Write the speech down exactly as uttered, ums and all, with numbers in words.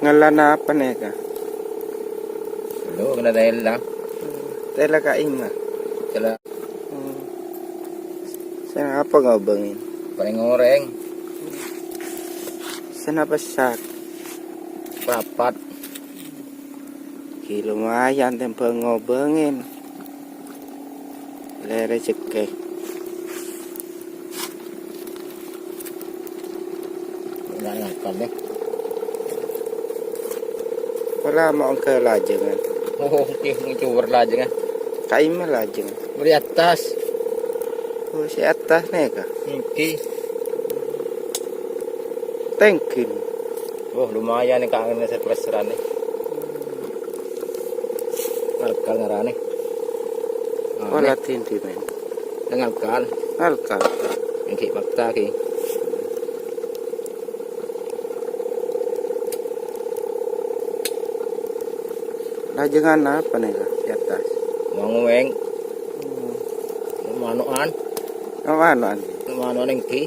Ngala napa nèka? Lo kèna tèla. Tèla ka'imma? Tèla. Hmm. Sè napa ngobângè? Palèng orèng. Sè napa sak? Papat. Ghi lumayan tèmbhâng ngobângè. Lè rejhekkè. Enggak ngakal deh. Pola mau ke lajengan. Oh, oke, mau coba lajengan. Ka'imma lajeng. Beri atas. Oh, sè attas nèka. Oke. Tengkin. Oh, lumayan nih, Kak, ngene seplesran nih. Alkal ngarane. Ah, Wala nih. Tindi, men. Nang alkal. Alkal. Engki makta ki. Lajengan apa nih, Kak, di atas? Mau ngoweng. Hmm. Manoan. Oh, manoan. Manoan engki.